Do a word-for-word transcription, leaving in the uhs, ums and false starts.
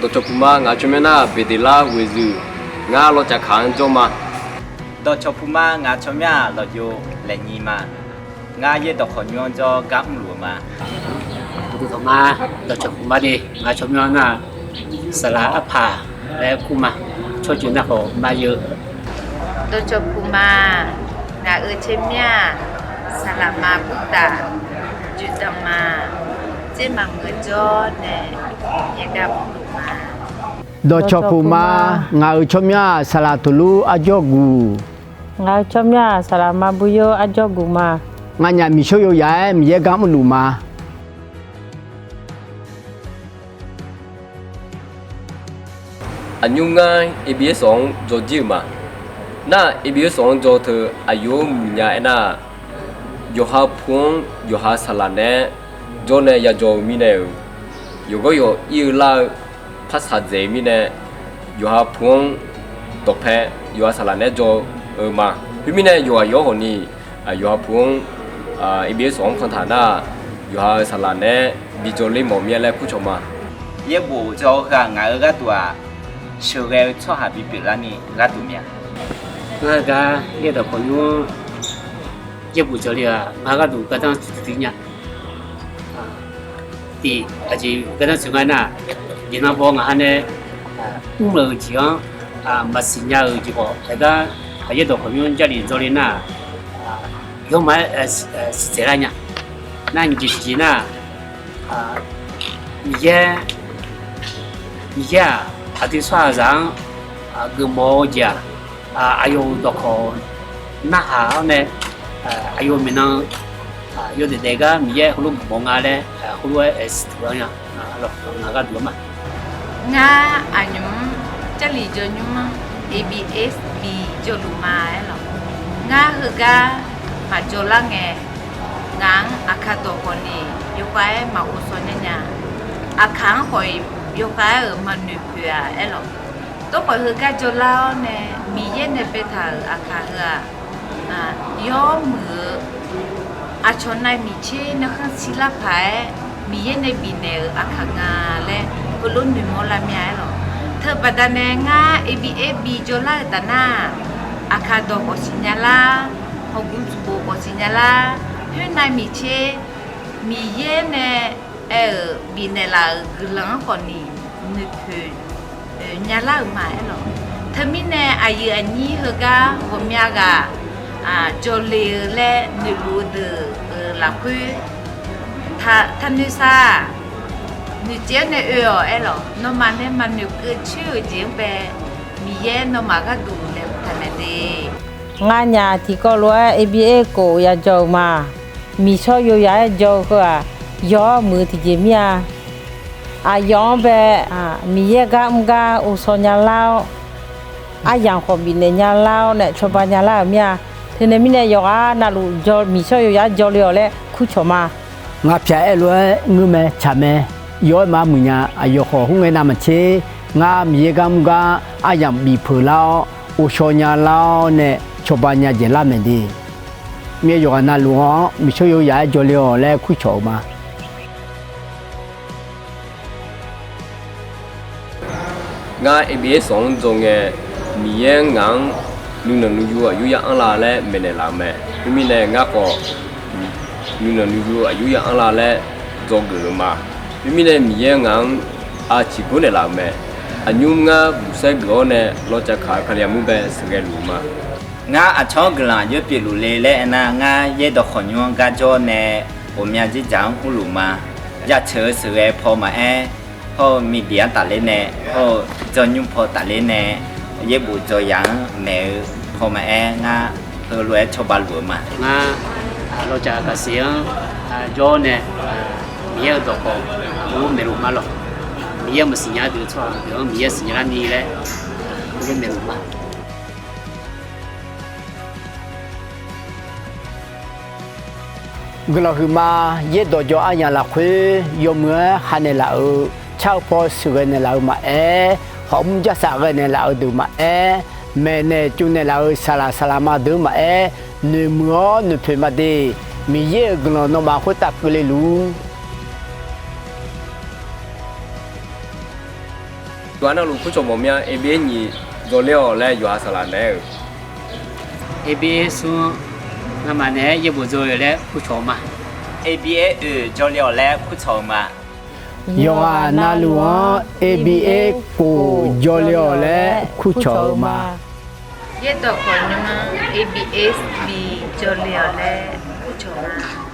Dawqcawq puq ma, ngaq-euq tsawrmyanr nar Beqdeqlar ghoeqzuiq, ngar lawcaf kaq-anr jawr ma. Dawqcawq puq ma, ngaq-euq tsawrmyanr-aq Lawqjov laeqnyi ma, ngar yaerdawq khawqnymr-anr jawr gar mrluf-eu ma. Dawqcawq puq ma, dawqcawq puq ma de, ngaq-euq tsawrmyanr nar Saqlaq Arpaq laer kur ma, tsawrjeuq nar khawf ma yeu. Dawqcawq puq ma, ngaq-euq tsawrmyanr-aq Saqlaqma Burtaf, joeqdanq ma, tser maqngeur jawr nae yaergar mrluf ma. Dawqcawq puq ma, ngaq-euq tsawrmyanr-aq Saqlaq Tuqlur Arjawr guq. Ngaq-euq tsawrmyanr-aq Saqlaqma Buryor Arjawr guq ma. Nganyaf miqshawr yawyaq-aer Miqyaer gar mrluf ma. Aqnymr ngar A B S-awq-anr dzaw jir-euq ma. Nar-aq, A B S-awq-anr dzaw teu aqyawf-anr muiqnya aernar-aq, yawqha pu-anr yawqha saqlaq naeq-aer jawr nae yadzaw-eu mirnae-euq, yawqgawr yawq ir-eu lar-eu parsaq dzaeq-eu mirnae, yawqha pu-anr dawqpae yawqha saqlaq naeq-aer dzaw-eu ma. Khoermirnae, yawqghaq yawq-awr hawq ni, yawqha pu-anr, A B S-awq-anr kantaq nar-aq, yawqha-euq saqlaq naeq-aer bi dzaw ler mawf mir-a laer kurcawq ma. Yaerbof dzaw-eu heu-aq, ngaq-euq gharduq-aq, sheuqghae-eu tsawrhaq bipyeuf larni gharduq mir-a. Ngar gar yaerdawq khawqnymr-anr yaerbof dzaw le-aq, ngar gharduq gardanr tsoeq tsoeq nya. Tiq, aqjeq gardanr tsoeq nga aernar-aq, jeqnan baw ngaq ha nae mr-euq jeq-anr maqsiq nya-euq jeq khawf, aergar yaerdawq khawqnymr-anr Jarlif dzaw le nar-aq, yawma-aer siqdzaeq lar nya. Nar nyiq jeq tiqjeq nar-aq, Miqyaer, Miqyaer-aq, aqdui tsawrhaqzaq-anr geufmawf-eu jeq-aq, aqyawf-euq dawqkawq narhaq-awr nae, aqyawf-euq maeqnan yawdaef daef gar Miqyaer heulof maqmawf nga laer, heulof-aer siqduq-a nya. Ngaq gharduq-anr ma. Ngar aqnymr Jarlif dzaw nymr-anr A B S bi dzaw luf ma aerlawq. Ngar heugar maqdzaw lar ngae, ngaq-anr Aqkaq dawq khawf ni yawkhav-aer maqghovshaw nya nya. Aqkaq-anr khawf-iq yawkhav-aer-euq maqnoeq poeq-a aerlawq. Tawrkhawf heugar dzaw lar-awr nae Miqyaer nae baetaq-euq Aqkaq heu-aq, yawr muiq-eu aqcawq navmiq tser narkhanr shir lar paq-aer Miqyaer nae bifnaeq-euq Aqkaq nga laer heulof noeqmawr lar mir-a aerlawq. Teubaqda nae ngar A B S bi dzaw lar-eu taf nar-aq, Aqkaq dawq khawf siqnya lar, hawqguv tsuqbof khawf siqnya lar, khoer navmiq tser Miqyaer nae aer-euq bifnaeq laf-euq guiqlanq-anr khawf ni noeqpoeq nya lar-euq ma aerlawq. Teumirnae aqyuif aqnyir heugar ghawqmya ghaq jawrle-eu laer noeqluf-eu deuq-euq lafkhoer, taqnoeq saq-aq, noeqtsaev-awr nae oe-awq aerlawq. Nawmaf nae maqnoeq keuv coer-euq jeq-anr bae, Miqyaer nawmaf gharduq laeqhmq taq mae de. Nganyaf tiqkawv lof-aer A B S khof yadzaw-euq ma. Miqshawr yawyaq-aer dzaw-eu heu-aq, yawr-awr muiq-eu tiqjeq mir-a. Aqyawf-anr bae, Miqyaer gar mr gar ghovshaw nya lar-awr, aryamq khawf bifnaeq nya lar-awr nae cawba nya lar-euq mir-a. Teunae mirnae yawqghaq navluf miqshawr yawyaq-aer dzaw le-awq laer kurcawq ma. Ngaq pyaq aer lof-aer ngeur mae tsaq mae. Yawr-aer ma muiqnya. Aqyawf khawf khoerngae navmaqtser, ngar Miqyaer gar mr gar aryamq bif peuq lar-awr, ghovshaw nya lar-awr nae cawba nya dzaeq lar mae de. Mir-aer yawqghaq navluf-anr miqshawr yawyaq-aer dzaw le-awq laer kurcawq-euq ma. Ngar A B S-awq-anr dzaw ngae, Miqyaer ngaq-anr nuinanq nuiyu aqyuif ya anrlar laer maeqnaeq laf-euq mae. Khoermirnae ngar khawf nuinanq nuiyu aqyuif ya anrlar laer dzawgeuf-euq ma. Khoermirnae Miqyaer ngaq-anr aqciq gor naeqlaf-euq mae. Aqnymr ngar buqsaer geuf-awr nae lawcav kaq-eu Kali armur bae sheuqghae luf-eu ma. Ngar aqcawq-anr guiqlanq aqjox pyeufluf le laer aernar, ngar yaerdawq khawqnymr-anr gar jawr nae ghawqmya dzerdzaq-anr urluf ma. Jaceuq-eu sheuqghae paw maqaer, hawr-eu miqdeq-anr tafler nae, hawr-eu dzawrnymr paw tafler nae, yaerbof dzaw yaq-anr maeq-eu paw maqaer, ngar heulof-aer cawba luf-eu ma. Ngar lawcav gaqseq-anr jawr nae, Miqyaer-euq dawqkawq heulof maeqluf ma lawq. Miqyaer maqsiq nya deuq tsawrhaq deuq-anr Miqyaer siqnya larni laer heulof maeqluf ma. Guiqlanq huiqma, yaerdawq jawr aryamq lafkhoer yawmuiq-aer ha naeqlaf-euq, tsar-eu paw sheuqghae naeqlaf-eu maqaer, hawqmur jarsaf ghae naeqlaf-eu deuq maqaer, maeqnaeq tsov naeqlaf-euq saqlaq saqlaqma deuq maqaer, noeqmuiq-awr noeqpoeq ma de. Miqyaer-euq guiqlanq nawmaf khoertav keuvle luf-ur. Yawqha navluf kurcawq mawf mya, A B A nyiq jawrle-awq laer yawqha saqlaq naeq-aer-euq. A B A smr-anr ngamaf naeq-aer yaerbof jawrle-awq laer kurcawq-eu ma. A B A oeq jawrle-awq laer kurcawq-eu ma. Yawqha navluf-anr A B A kof jawrle-awq laer kurcawq-eu ma. Yaerdawq khawf nymr-anr A B A bi jawrle-awq laer kurcawq ma.